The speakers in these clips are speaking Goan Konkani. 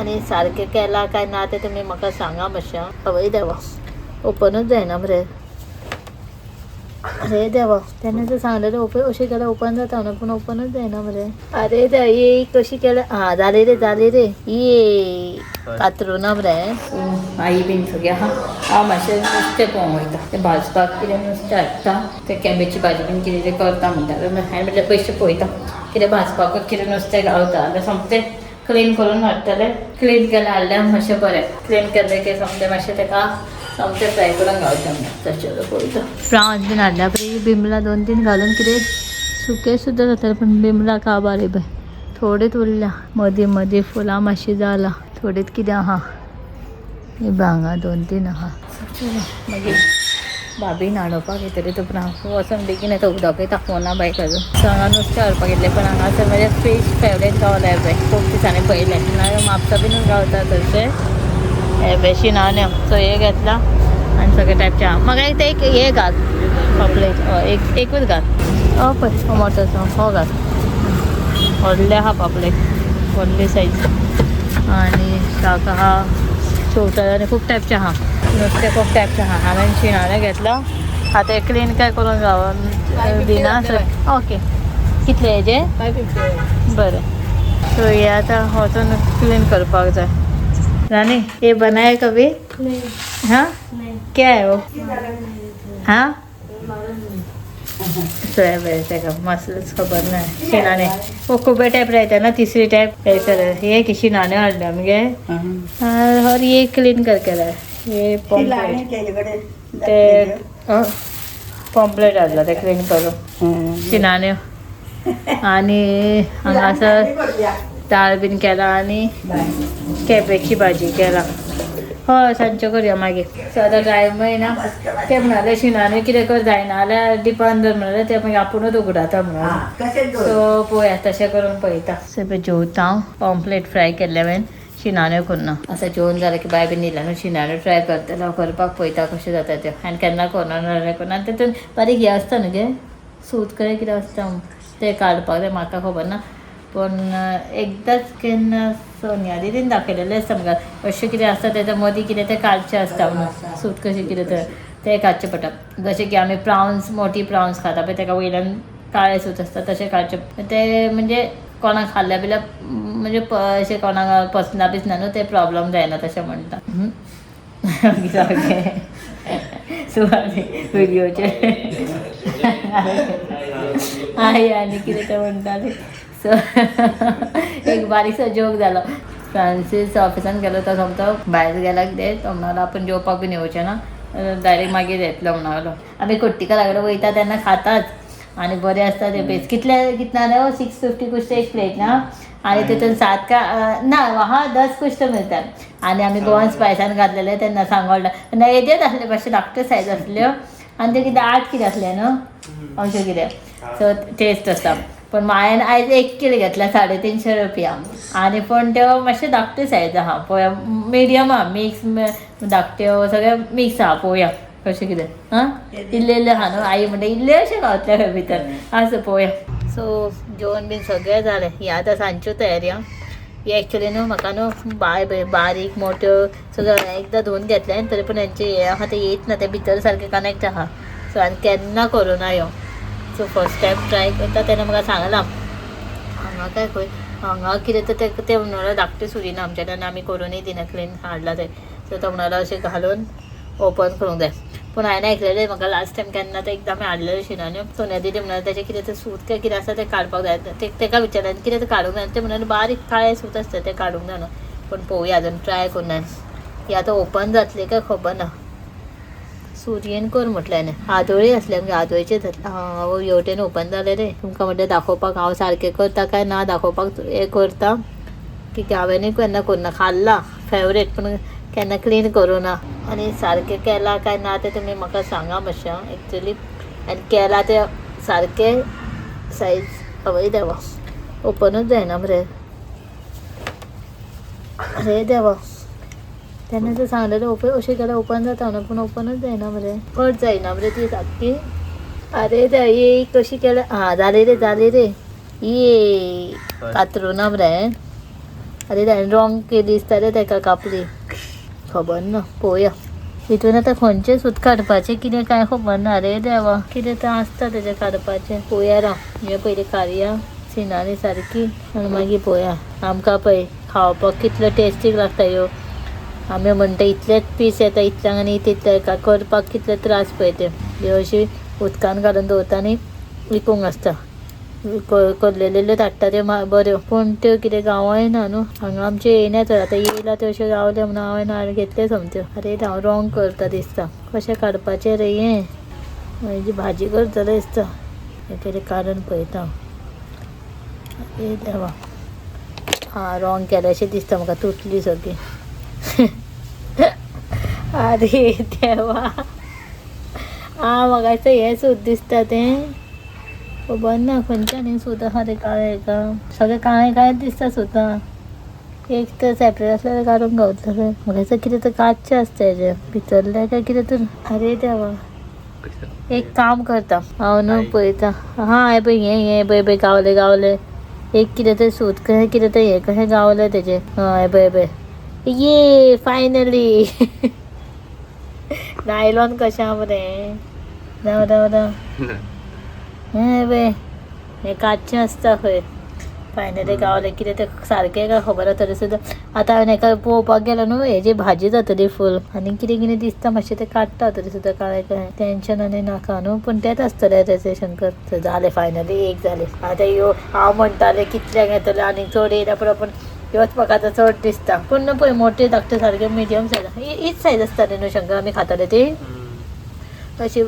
आनी सारकें केलां काय ना तें तुमी म्हाका सांगा मातशें. आवय देवा, ओपनूच जायना मरे. अरे देवा, तेन्ना तर सांगलेलें ओपन अशें केल्यार ओपन जाता न्हू, पूण ओपनूच जायना मरे. अरे देवा, ये कशी केल्या. आं जाली रे, जाली रे. ये कातरुना मरे. आई बीन सगळें आहा. हांव मातशें नुस्तें पळोवंक वयता. तें भाजपाक कितें नुस्तें हाडटा, तें कॅबेजची भाजी बीन कितें तें करता म्हणटा. हांवें म्हटलें पयशे पळयता कितें भाजपाकूच कितें नुस्तें गावता जाल्यार सोमतें क्लीन करून हाडटलें. क्लीन केलें हाडल्यार मातशें बरें, क्लीन केलें की सोमतें मातशें ताका सोमतें फ्राय करून गावता म्हणटा. तशें पळयता. प्रावन्स बीन हाडल्या पळय, बिमलां 2-3 घालून कितें सुकें सुद्दां जातालें, पूण बिमलां काबार पळय थोडीच उरल्या. मदीं मदीं फुलां मातशीं जालां, थोडीच कितें आहा. हे हांगा 2-3 आहा. मागीर भाभी न्हाणोवपाक येतली तो पण हांव वचोन बेगीन येता. उदकय तापोवना बायक अजून. सो हांगा नुस्तें हाडपाक येतलें, पण हांगासर म्हजें फीश फेवरेट गावलाय पळय, खूब दिसांनी पळयलें ना. म्हापसा बीन गावता तशें. हे पळय शिणाण्यो. सो हे घेतला आनी सगळे टायपचे आहा. म्हाका एक ते एक हे घाल पापलेट, हय एक एकूच घाल. हो पळय हो मोठो हो घाल, व्हडले आहा पापलेट, व्हडली सायज. आनी शाक आहा, शेवटां आनी खूब टायपचे आहा नुस्तें, खूब टायपचें आहा. हांवें शिणाणें घेतलां. आतां क्लीन काय करूंक गाव दिना. ओके, कितले हेजे? 550. बरें. सो हे आतां वचून क्लीन करपाक जाय. रानी, ये बनाया कभी? नहीं. हाँ? नहीं. क्या है वो? हाँ, मालूम नहीं. सोयाबीन ताका मसलच खबर ना. शिणाणे वो खुबे टायप राहता ना, तिसरी टायप हे की शिणाणे हाडले आमगे. और ये क्लीन करके लाय हे पॉम्पलेट, ते पॉम्पलेट हाडला ते क्लीन करून शिणाण्यो. आनी हांगासर दाळ बीन केला आनी केपेची भाजी केला. हय, सांजच्यो करया मागीर. सो आतां टायमय ना. ते म्हणाले शिणाण्यो कितें कर जायना जाल्यार डिपान दवर म्हणाले, ते मागीर आपुणूच उगडाता म्हणाले. सो पळोवया, तशें करून पळयता. सो पळय जेवता हांव. पॉम्पलेट फ्राय केल्लें हांवें, शिणाण्यो करुना. आतां जेवण जालें की बाय बीन न्हिला न्हू, शिणाण्यो ट्राय करतलें हांव, करपाक पळयता कशें जाता तें. आनी केन्ना करना जाल्यार करना. आनी तितून बारीक हें आसता न्हू गे, सूत कशें कितें आसता तें काडपाक जाय, म्हाका खबर ना. पूण एकदांच केन्ना सोनिया दिदीन दाखयलेलें आसता म्हाका, अशें कितें आसता तेच्या मदीं कितें तें काडचें आसता म्हणून, सूत कशें कितें तें काडचें पडटा. जशें की आमी प्रावन्स, मोटी प्रावन्स खाता पळय, तेका वयल्यान काळें सूत आसता, तशें काडचें. तें म्हणजे कोणाक खाल्ल्या बिल्ल्या म्हणजे अशें कोणाक पचना बिचना न्हू, तें प्रॉब्लम जायना तशें म्हणटा. सुवाते व्हिडियोचे आई आनी कितें तें म्हणटाली. सो एक बारीकसो जोक जालो. फ्रांसीस ऑफिसान गेलो तो सोमतो भायर गेला कितें, तो म्हणालो आपूण जेवपाक बीन येवचें ना, डायरेक्ट मागीर येतलो म्हणालो. आमी कोट्टिकारा कडेन वयता तेन्ना खाताच आनी बरें आसता ते पेज. कितले कितना रे? 650 कुछ तो एक प्लेट ना. आनी तितून 7 का ना हा 10 कुछ तो मिळतात. आनी आमी गोवन स्पायसान घातलेले तेन्ना सांगोल्डा तेन्ना येदेच आसले, मातशे धाकट्यो सायज आसल्यो. आनी ते कितें 8 कितें आसलें न्हू, अशें कितें. सो टेस्ट आसता. पण हांवें आयज 1 किल घेतल्या 350 रुपया. आनी पूण त्यो मातशें धाकट्यो सायज आहा पळोवया, मिडियम आहा, मिक्स धाकट्यो सगळें मिक्स आहा. पळोवया कशें कितें. आं इल्लें इल्लें आहा न्हू, आई म्हणटा इल्लें अशें गावतलें खंय भितर आसूं पळोवया. सो जेवण बीन सगळें जालें. ही आतां सांजच्यो तयारी आं. ही एक्चुली न्हू म्हाका न्हू बाय बारीक मोट्यो सगळें एकदां धुवन घेतलें तरी पूण हेंचें हें आहा तें येत ना, तें भितर सारकें कनेक्ट आहा. सो आनी केन्ना करूं ना ह्यो. सो फर्स्ट टायम ट्राय करता तेन्ना म्हाका सांगलां हांगा काय खंय हांगा कितें तर ते म्हणाले धाकटी सुरी ना आमच्या, तेन्ना आमी करूनय दिना क्लीन हाडला ते. सो तो म्हणालो अशें घालून ओपन करूंक जाय. पूण हांवें आयकलेलें म्हाका लास्ट टायम केन्ना तें एकदां आमी हाडलेलें शिणाण्यो, सोनिया दिदी म्हणाले तेजें कितें तें सूत काय कितें आसा तें काडपाक जाय. तेका विचारलें कितें तें काडूंक जाय, तें म्हणाले बारीक काळें सूत आसता तें काडूंक जाय न्हू. पूण पळोवया अजून ट्राय करूं ना. ही आतां ओपन जातली काय खबर ना. सुरयेन कर म्हटलें हांवें. आदोळी आसली आमगे, आदोळीचेर जातलें. हांव हेवटेन ओपन जालें रे. तुमकां म्हटलें दाखोवपाक हांव सारकें करता काय ना दाखोवपाक हें करता की हांवेंनूय केन्ना करूं ना. खाल्लां फेवरेट, पूण केन्ना क्लीन करूं ना. आनी सारकें केलां काय ना तें तुमी म्हाका सांगा मातशें एक्चुली. आनी केलां तें सारकें सायज. आवय देवा, ओपनूच जायना मरे. अरे देवा, तेन्ना तर सांगलेलें ओपन अशें केल्यार ओपन जाता न्हू, पूण ओपनूच जायना मरे, कट जायना मरे ती सारकी. अरे देवा, ये कशी केल्या. आं जाली रे, जाली रे. ये कातरुना मरे. आरे ताणें रॉंग केली दिसता रे तेका, कापली खबर ना. पळोवया हितून आतां खंयचें सूत काडपाचें कितें कांय खबर ना. अरे देवा, कितें तें आसता तेजें काडपाचें. पळोवया राव, हें पयलीं काडया सिनारी सारकी आनी मागीर पळोवया. आमकां पळय खावपाक कितलो टेस्टी लागता ह्यो. आमी म्हणटा इतलेच पीस येता इतल्यांक आनी तितले करपाक कितले त्रास पळय ते. ह्यो अशी उदकान घालून दवरता आनी विकूंक आसता. कोल्लेल्यो धाडटा त्यो बऱ्यो, पूण त्यो कितें गांवाय ना न्हू हांगा आमच्यो येयना तर. आतां येयला त्यो अश्यो गावल्यो म्हणून हांवें हाडून घेतल्यो सोमत्यो. अरे हांव रॉंग करता दिसता. कशें काडपाचें रे हें? हेजी भाजी करतलें दिसता. हें तरी काडून पळयता. अरे देवा, आं रॉंग केलें अशें दिसता म्हाका, तुटली सगळी. अरे देवा, आं म्हाका दिसता हें सूत दिसता तें. खबर ना खंयच्यान आनी सूत आसा तें काळें हेका. सगळें काळें काळें दिसता सुतां. एक तर सेपरेट आसल्यार काडूंक गावतलें. म्हाका दिसता कितें तर काडचें आसता हेजें भितरलें काय कितें तर. अरे देवा, एक काम करता हांव न्हू पळयता. हां हें पळय, हें हें पळय पळय गावलें गावलें. एक कितें तर सूत कशें कितें तर हें कशें गावलें तेजें. हय हें पळय पळय, ये फायनली नायलॉन कशें आहा मरे. राव राव राव, हें पळय हें काडचें आसता खंय. फायनली गावलें कितें तें सारकें काय खबर आसा तरी सुद्दां. आतां हांवें हेका पळोवपाक गेलो न्हू, हेजी भाजी जातली फूल आनी कितें कितें दिसता मातशें तें काडटा तरी सुद्दां काळें काळें. टेंशन आनी नाका न्हू, पूण तेंच आसतलें तेचें शंकर. जालें फायनली एक जालें. आतां ह्यो हांव म्हणटालें कितल्यांक येतलें आनी चड येयला पूण पूण ह्योच म्हाका आतां चड दिसता. पूण न्हू पळय मोटे धाकटे सारके मिडियम सायज हीच सायज आसताली न्हू शंकर आमी खाताले ती अशी.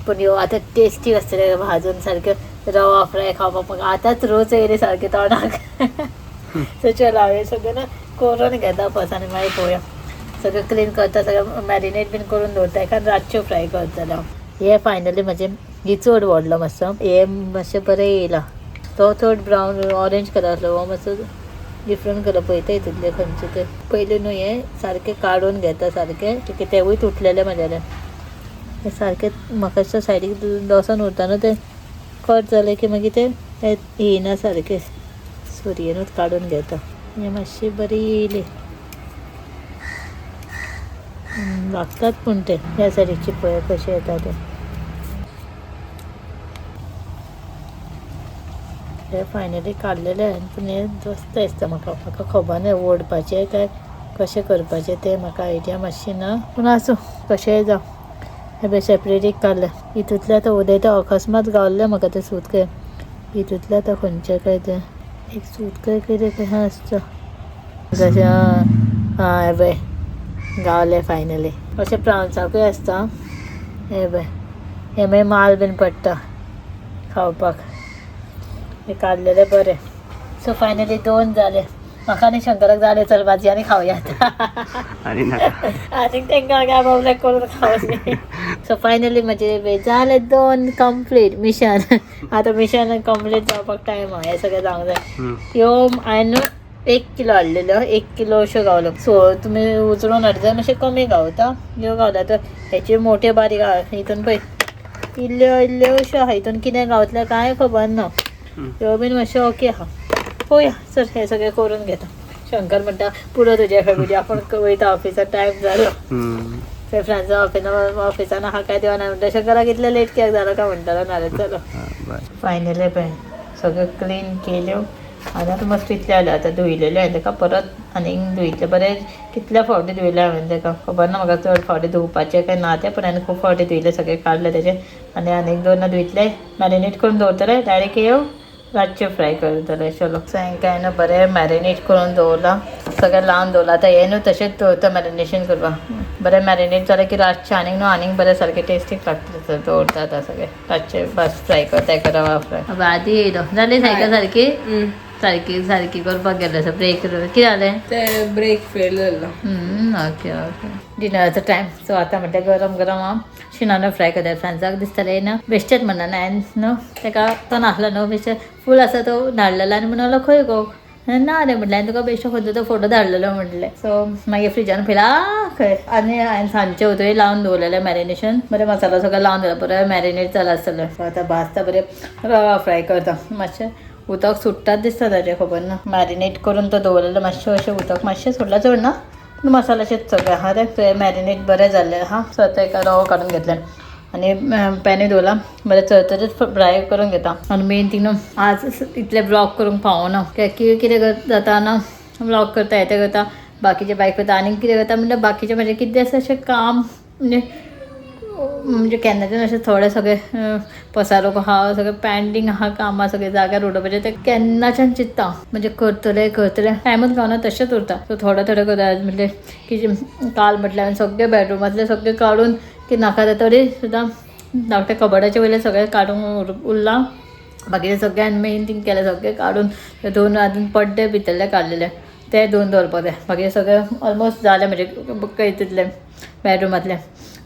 पूण ह्यो आतां टेस्टी आसतले भाजून सारक्यो रवा फ्राय खावपाक म्हाका आतांच रोज येयले सारके तोंडाक. सो चल हांव हें सगळें ना करून घेता फर्स्ट आनी मागीर पळोवया. सगळें क्लीन करता, सगळें मॅरिनेट बीन करून दवरता, एकान रातच्यो फ्राय करतलें हांव. हे फायनली म्हजें ही चड व्हडलो मातसो, हे मातशें बरें येयला. तो चड ब्रावन ऑरेंज कलर आसलो, हो मातसो डिफरंट कलर. पळयता हितूंतले खंयचे ते पयलीं न्हू हें सारकें काडून घेता सारकें, कित्याक तेवूय तुटलेलें म्हाजें. हें सारकें म्हाका दिसता सायडीक दसून उरता न्हू तें कट जालें की मागीर तें येयना सारकें. सुरयेनूच काडून घेता. हें मातशी बरी येयली लागतात पूण ते ह्या सायडीची पळय कशें येता तें. हे फायनली काडलेले हांवें, पूण हें दसता दिसता म्हाका. म्हाका खबर ना ओडपाचें काय कशें करपाचें तें म्हाका आयडिया मातशी ना, पूण आसूं कशेंय जावं. हें पळय सेपरेट एक काडलें. हितूंतलें आतां उदयता अकस्मात गावल्लें म्हाका तें सूत काय. हितूंतलें आतां खंयचें काय तें एक सूत काय कितें कशें आसता कशें. आं हें पळय गावलें फायनली. अशें प्रावन्साकूय आसता. हें पळय हें मागीर माल बीन पडटा खावपाक. हें काडलेलें बरें. सो फायनली दोन जाले. म्हाका आनी शंकराक जालें, चल भाजी आनी खावया आतां. आनी तांकां काय बाबलें करून खावनी. सो फायनली म्हजे जाले दोन कंप्लीट मिशन. आतां मिशन कंप्लीट जावपाक टायम आहा, हें सगळें जावंक जाय. ह्यो हांवें न्हू 1 किलो हाडलेल्यो, 1 किलो अश्यो गावल्यो. सो तुमी उजळून हाडटा जाल्यार मातशें कमी गावता. ह्यो गावल्या तर हेच्यो मोट्यो बारीक आहा. हितून पळय इल्ल्यो इल्ल्यो अश्यो आहा, हितून कितें गावतलें कांय खबर ना. ह्यो बीन मातश्यो ओके आहा. पळोवया सर हें सगळें करून घेता. शंकर म्हणटा पुरो तुजे फॅमिली, आपूण वयता ऑफिसाक टायम जालो. थंय फ्रेंड्सां ऑफिसान आहा काय देवा म्हणटा शंकराक इतलें लेट कित्याक जालो काय म्हणटालो. नाजाल्यार चलो फायनली पळय सगळें क्लीन केल्यो आनी आतां मस्त इतलें जालें. आतां धुयलेलें हांवें ताका परत आनीक धुयतलें बरें. कितले फावटी धुयलें हांवें ताका खबर ना म्हाका चड फावटी धुवपाचें काय ना तें, पूण हांवें खूब फावटी धुयलें, सगळें काडलें तेजें आनी आनीक दोन धुयतलें, मॅरिनेट करून दवरतलें, डायरेक्ट येव रातचें फ्राय करतलें. चलो सायंकाळ न्हू बरें मॅरिनेट करून दवरलां, सगळें लावन दवरलां. आतां हें न्हू तशेंच दवरता मॅरिनेशन करपाक. बरें मॅरिनेट जालें की रातचें आनीक न्हू आनीक बरें सारकें टेस्टीक लागतलें. दवरता आतां सगळें रातचें बस फ्राय करता एका रवा फ्राय. आदी येयलो जाली सायकल सारकी सारकी सारकी करपाक गेलें. ब्रेक कितें जालें ते ब्रेक फेल जाल्लो. ओके ओके डिनराचो टायम. सो आतां म्हणटा गरम गरम हांव शिणाण्यो फ्राय करता. फ्रांसाक दिसतालें ना बेश्टेच म्हणना हांवें न्हू ताका तो नासलो न्हू बेश्टे फूल आसा तो धाडलेलो आनी म्हणलो खंय गो ना रे म्हटलें हांवें तुका बेश्टो खंयचो तो फोटो धाडलेलो म्हटलें. सो मागीर फ्रिजान पळयला खंय आनी हांवें सांजचें उदय लावन दवरलेलें मॅरिनेशन, बरें मसालो सगळो लावन दवरला, बरें मॅरिनेट जाला आसतलें. सो आतां भाजता बरें रवा फ्राय करता, मातशें उदक सुट्टात दिसता ताजें, खबर ना. मॅरिनेट करून तो दवरलेलो, मातशें अशें उदक मातशें सोडलां, चड ना, पूण मसाल्याचेच सगळें आहा तें. मॅरिनेट बरें जाल्लें आहा. सो आतां एका रवो काडून घेतलें आनी पॅनूय दवरला, बरें चरचरीत फ्राय करून घेता. आनी मेन थिंग न्हू, आज इतलें ब्लॉग करूंक पावना, कित्याक कितें जाता ना, ब्लॉग करता, हें तें करता, बाकीचे बायक करता, आनीक कितें करता म्हणल्यार बाकीचें म्हाजें कितें आसा अशें काम, म्हणजे म्हणजे केन्नाच्यान अशें थोडे सगळे पसारो आहा, सगळें पेंडींग आहा, कामां सगळें जाग्यार उडोवपाचें, तें केन्नाच्यान चिंत्ता, म्हणजे करतलें करतलें, टायमूच गावना, तशेंच उरता. सो थोडे थोडे करता. म्हटलें की काल म्हटल्यार हांवें सगळें बेडरुमांतलें सगळें काडून की नाका जाता, तरी सुद्दां धाकट्या कबडाचे वयलें सगळें काडूंक उरलां. बाकीचें सगळें हांवें मेन थिंग केलें, सगळें काडून दोन आजून पड्डे भितरले काडलेले ते धुवन दवरपाक जाय. बाकीचें सगळें ऑलमोस्ट जालें म्हणजे तितलें बेडरुमांतलें.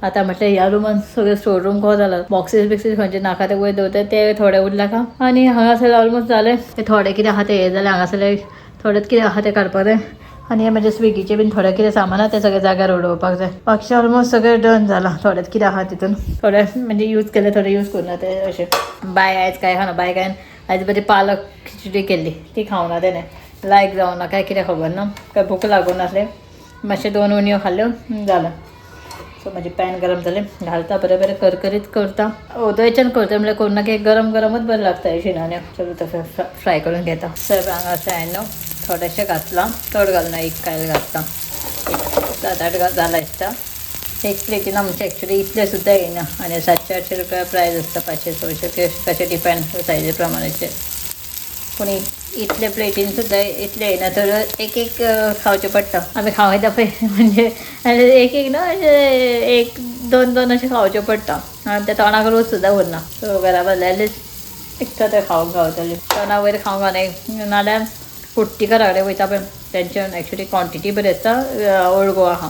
आतां म्हटलें ह्या रुमान सगळें स्टोर रूम कसो जाला, बॉक्सीस बिक्सीस खंयचे नाका ते वयर दवरता, ते थोडे उरला का. आनी हांगासर ऑलमोस्ट जालें, ते थोडे कितें आहा ते हे जालें, हांगासरलें थोडेंच कितें आहा तें काडपाक जाय. आनी हें म्हणजे स्विगीचें बीन थोडें कितें सामान आहा तें सगळें जाग्यार उडोवपाक जाय. बाकीचें ऑलमोस्ट सगळें डन जालां. थोडेंच कितें आहा तितून, थोडें म्हणजे यूज केलें, थोडें यूज करूं ना ते अशें. बाय आयज कांय खावना, बाय काय आयज बरी पालक खिचडी केल्ली ती खावना, तेणें लायक जावना काय कितें खबर ना, काय भूक लागूं नासलें, मातशें दोन उणयो खाल्ल्यो जालें. सो म्हाजी पॅन गरम जालें, घालता, बरें बरें करकरीत करता. ओदयच्यान करता म्हणल्यार करूं ना की गरम गरमूच बरें लागता शिनान्यो. चलो तशें फ्राय करून घेता. सर हांगासर हांवें न्हू थोडेशें घातलां, चड घालना, एक कायल घातलां, एक सात आठ जाला दिसता. एक प्लेटीन आमचे एक्चुली इतलें सुद्दां येयना. आनी 700-800 रुपया प्रायस आसता, 500-600 कशें डिपेंड सायजी प्रमाणाचेर. पूण इतले प्लेटीन सुद्दां इतलें येयना, तर एक एक खावचें पडटा. आमी खावं येता पळय, म्हणजे एक एक न्हू अशें एक दोन दोन अशें खावचें पडटा. आनी ते तोंडाक रोस सुद्दां उरना. सो घरा बसल्यार एकदां तें खावंक गावतलें, तोंडा वयर खावंक गावना. नाल्यार कुर्तीकरा कडेन वयता पळय, तेंचे एक्चुली क्वॉन्टिटी बरी आसता, ओल्ड गोवा आहा.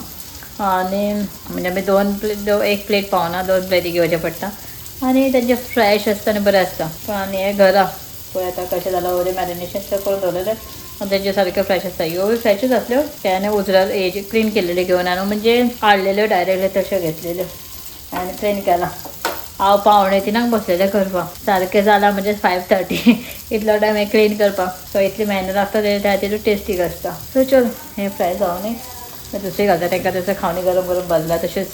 आनी म्हणजे आमी दोन प्लेट, एक प्लेट पावना, दोन प्लेटी घेवचें पडटा. आनी तेंचे फ्रेश आसता आनी बरें आसता. पूण आनी हें घरा पळय आतां कशें जालां, वयर मॅरिनेशन करून दवरलेलें आनी तेंचे सारकें फ्रेश आसता. ह्योय फ्रेशूच आसल्यो, ते उजरा हेजे क्लीन केल्लेल्यो घेवन हांवें म्हणजे हाडलेल्यो डायरेक्टली तश्यो घेतलेल्यो आनी क्लीन केलां. हांव 2:45 बसलेलें करपाक, सारकें जालां म्हणजे 5:30, इतलो टायम हें क्लीन करपाक. सो इतली मेहनत लागता त्या खातीरूच टेस्टी आसता. सो चल हें फ्राय जावं न्ही, दुसरी घालता तांकां, तसो खावनी गरम गरम भाजला तशेंच.